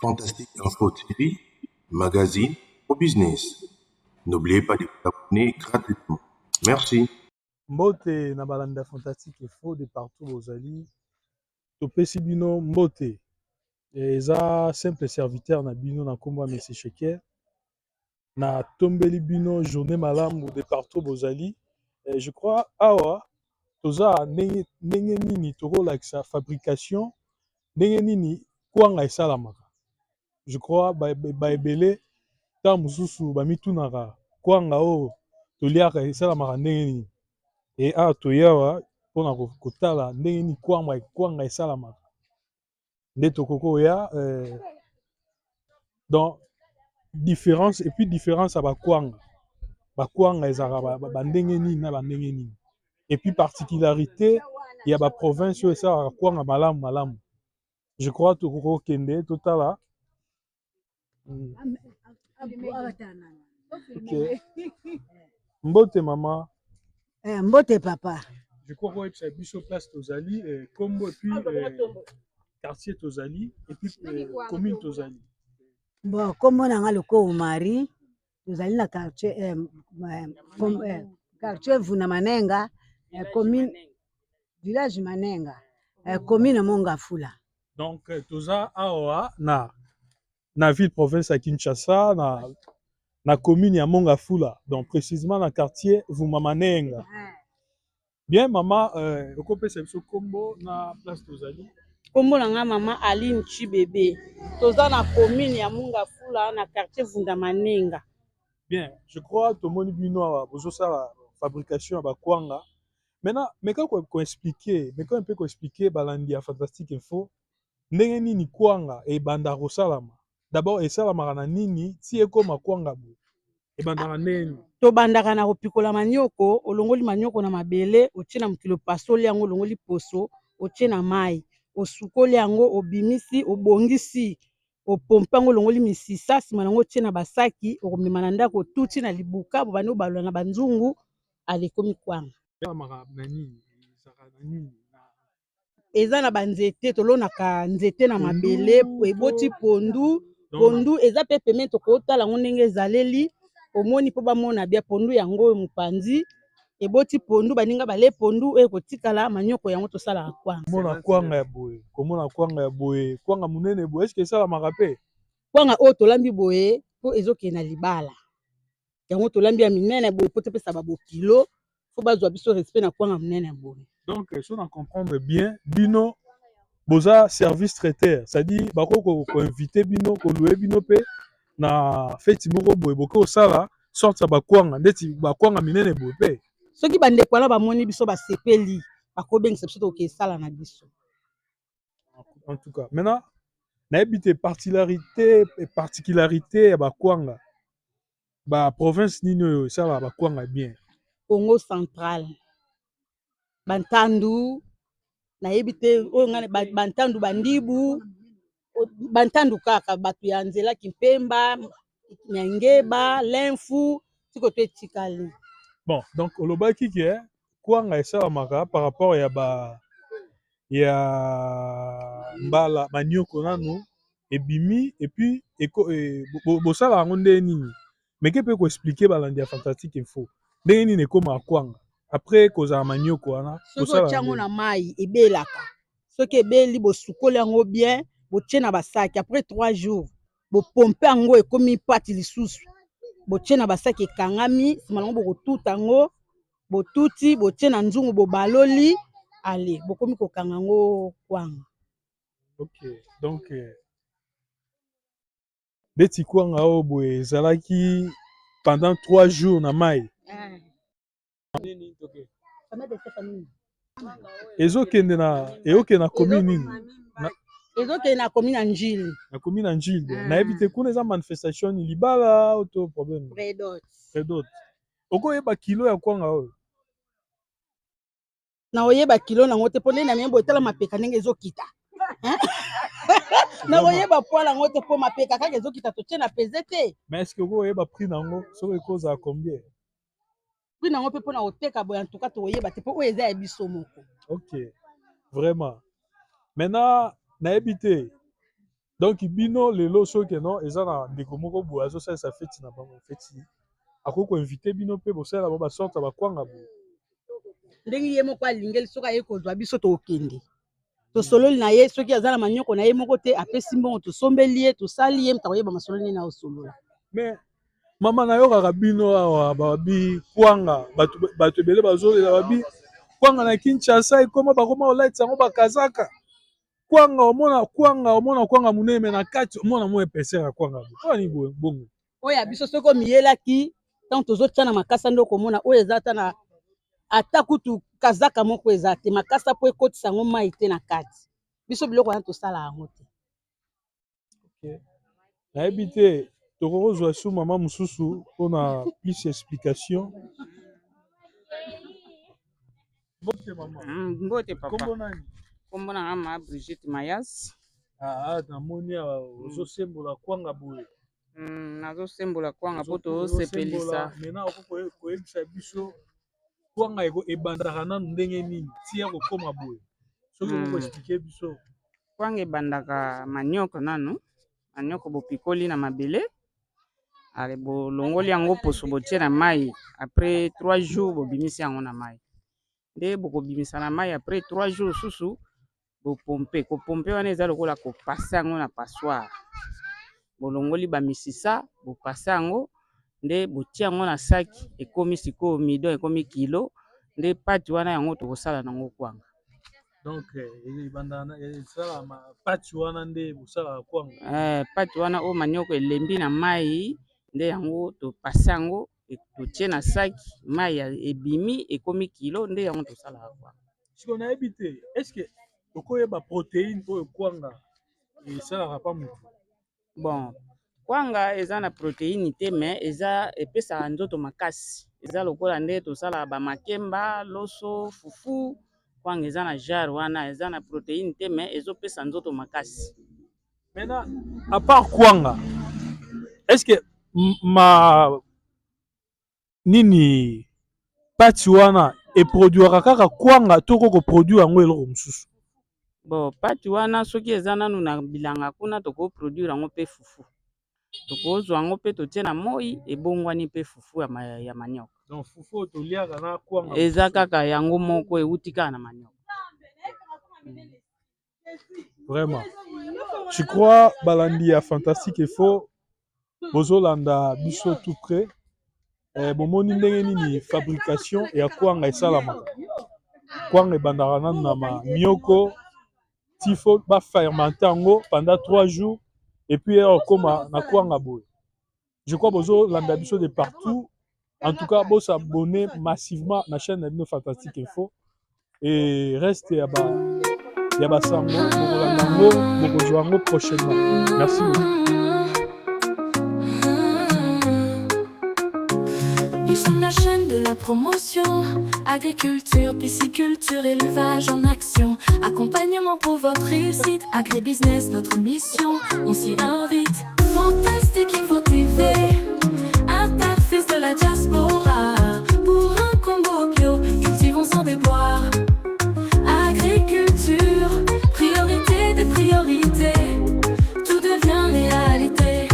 Fantastique Info TV, magazine au business. N'oubliez pas de vous abonner gratuitement. Merci. Mbote na balanda Fantastique Info de partout bozali. Topesi bino mbote. Eza simple serviteur na bino na kombo ya Monsieur Sheker. Na tombeli bino journée malamu de partout bozali. Je crois awa toza ndenge ndenge nini tokolakisa fabrication, ndenge nini kwanga esalamaka. Je crois ba ebele ntango mosusu bamitunaka kwanga oyo toliaka esalamaka ndenge nini. E awa toye awa mpona kotala ndenge nini kwanga esalamaka. Nde tokoki koya donc différence et puis différence ya bakwanga. Bakwanga ezalaka bandenge nini na bandenge nini. Et puis particularité ya ba province oyo esalaka kwanga malamu malamu. Je crois tokoki kokende totala. Ok. Mbote mama. Mbote papa. Je crois koyebisa biso place tozali, kombo et puis quartier tozali et puis commune tozali. Bon, kombo na nga Lokoo Marie, tozali na quartier Vuna Manenga, commune village Manenga, commune Mongafula. Donc toza awa na ville province ya Kinshasa, na commune ya Mongafula, donc précisément na quartier Vuma Manenga. Bien mama, okopesa biso kombo na place tozali. Kombo na nga mama Aline Chibebe. Toza na commune ya Mongafula na quartier Vunda Manenga. Bien, je crois tomoni bino awa bozosala fabrication ya bakwanga. Maintenant, meka koexpliquer, meka mpe koexpliquer balandi ya Fantastique Info ndenge nini kwanga ebanda kosalama. D'abord esalamaka na nini ti ekóma kwanga boye? Ebandaka ndenge nini? Tobandaka na kopikola manioko. Olongoli manioko na mabele, otie na mokili, opasoli yango, olongoli poso, otie na mai, osukoli yango, obimisi, obongisi, opompe yango, olongoli misisa. Nsima nango otie na basaki, okomema na ndako, otuti na libuka, bobandi obalola na banzungu, ale ekomi kwanga. Esalamaka na nini? Ezalaka na nini? Eza na banzete, tolonaka nzete na mabele, eboti pondu. Pondu eza mpe pembeni, tokotala yango ndenge ezaleli. Omoni, mpo bamona bia pondu yango oyo mopanzi eboti pondu, baninga bale pondu oyo ekotikala manioko, yango tosalaka kwanga. Komona kwanga ya boye, komona kwanga ya boye, kwanga monene boye, est-ce esalamaka mpe? Kwanga oyo tolambi boye mpo ezokende na libala, yango tolambi ya minene boye mpo topesa babokilo, fo bazwa biso respect na kwanga monene boye. Donc so na comprendre bien, bino boza service traiteur, c'est-à-dire bakoki koinviter bino, kolouer bino mpe na feti moko boye, bokoki kosala sorte ya bakwanga ndeti bakwanga minene boye mpe? Soki bandeko wana bamoni biso, basepeli, bakobengisa biso, tokoki esala na biso. En tout cas, maintenant nayebi te particularité ya bakwanga, baprovince nini oyo esalaka bakwanga bien? Congo Central, Bantandu, nayebi te oyo ngai Bantandu, Bandibu, Bantandu kaka bato ya nzela Kimpemba, Nyangeba, Lemfu, tiko to etikali. Bon, donc olobaki ke kwanga esalamaka par rapport ya ba ya mbala manioko nanu ebimi, et puis bosala yango ndenge nini? Meke mpe koexpliquer balandi ya Fantastique Info ndenge nini ekómaka kwanga après kozala manioko wana. Soki otia yango na mai, ebelaka. Soki ebeli, bosukoli yango bien, botie na basaki. Après 3 jours, bopompe yango, ekomi pâte lisusu, botie na basaki, ekangami. Nsima nango bokotuta yango, botuti, botie na nzungu, bobaloli, ale bokomi kokanga yango kwanga. Ok, donc ndeti kwanga oyo boye ezalaki pendant 3 jours na mai, ezokende na eyokende na commune nini? Ezokende na commune ya Njili. Na commune ya Njili. Nayebi te kuna eza manifestation nini, libala to problème? Prédot. Prédot. Okoyeba kilo ya kwanga oyo? Na oyeba kilo nango te, mpo ndenge na miyembo etala mapeka ndenge ezokita, na koyeba poids yango te, mpo mapeka kaka ezokita, totie na pese te. Mais est ce que okoyeba prix nango soki ekozala combien? Prix nango mpe mpona koteka boye, en tout cas tokoyeba te, mpo oyo eza ya biso moko. Ok, vraiment. Maintenant nayebi te. Donc bino lelo soki no eza na ndeko moko boye azosalisa feti na bango, feti, akoki koinviter bino mpe bosalela bango basorte ya bakwanga boye? Ndenge ye moko alingeli, soki aye kozwa biso, tokokende, tosololi na ye. Soki aza na manioko na ye moko te, apesi mbongo, tosombeli ye, tosali ye. Moto akoyeba masolo nini aosolola. Mais mama, nayokaka bino awa babi kwanga, bato ebele bazolela, babi kwanga na Kinshasa ekoma, bakoma kolatisa yango bakazaka. Kwanga, omona kwanga, omona kwanga monene, mais na kati omona mwa épaisseur ya kwanga. Mpona nini boye bongo? Oyo ya biso, soki omiyelaki ntango tozotia na makasa, nde okomona oyo eza ata na ata kutu kazaka moko eza te. Makasa mpo ekotisa yango mai te na kati. Biso biloko wana tosala yango te. Nayebi te, tokokozwa su mama mosusu mpona plus explication. Mbote mama. Mbote papa. Kombo nani? Kombo na nga ma Brigitte Mayas. Ah, namoni awa ozosembola kwanga boye. Nazosembola kwanga mpo tozosepelisa. Maintenant, okoki koyebisa biso kwanga ebandaka nanu ndenge nini tia kokóma boye, soki okoki koexpliquer biso? Kwanga ebandaka manioko nanu. Manioko bopikoli na mabele, ale bolongoli yango poso, botie na mai. Après 3 jours, bobimisi yango na mai. Nde bokobimisa na mai, après 3 jours susu bopompe. Kopompe wana eza lokola kopasser yango na passoire. Bolongoli bamisisa, bopasser yango, nde botie yango na saki. Ekomi sikoyo midon, ekomi kilo. Nde pâte wana, yango tokosala nango kwanga. Donc ebandaka, esalama pâte wana nde bosalaka kwanga? Pâte wana oyo manioko elembi na mai, nde yango topasser yango, totie na saki, mai ebimi, ekomi kilo, nde yango tosalaka kwanga. Sikoyo nayebi te, est ce que okoyeba protéine oyo kwanga esalaka pa motu? Bon, kwanga eza na protéine te, mais eza epesaka nzoto makasi. Eza lokola nde tosalaka bamakemba, loso, fufu. Kwanga eza na genre wana, eza na protéine te, mais ezopesa nzoto makasi. Maintenant, à part kwanga, est ce que ma nini, pâte wana eproduiraka kaka kwanga to ko koproduire yango eloko mosusu? Bon, pâte wana, soki eza nanu na bilanga kuna, tokoproduire yango mpe fufu. Tokozwa yango mpe totie na moi, ebongwani mpe fufu ya manioko. Donc fufu oyo toliaka na kwanga eza mosusu? Kaka yango moko, euti kaka na manioko. Vraiment, je crois balandi ya Fantastique Info, bozolanda biso tout près. Bomoni ndenge nini fabrication ya kwanga esalamaka. Kwanga ebandaka nanu na manioko, ti faut bafermenter yango pendant 3 jours et puis ekoma na kwanga boye. Je crois bozolanda biso de partout. En tout cas, bosabonner massivement na chaîne na bino Fantastique Info, et reste ya basango bokolanda yango, bokozwa yango prochainement. Merci beaucoup. Nous sommes la chaîne de la promotion. Agriculture, pisciculture, élevage en action. Accompagnement pour votre réussite. Agribusiness, notre mission. On s'y invite. Fantastique Info TV. Interface de la diaspora. Pour un Congo bio, cultivons sans déboire. Agriculture, priorité des priorités. Tout devient réalité.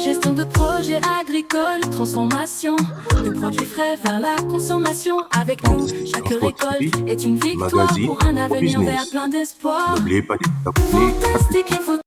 Gestion de projets agricoles, transformation de produits frais vers la consommation. Avec nous, chaque Info récolte TV, est une victoire magazine pour un au avenir vert business. plein d'espoir. N'oubliez pas de vous abonner. Fantastique Info.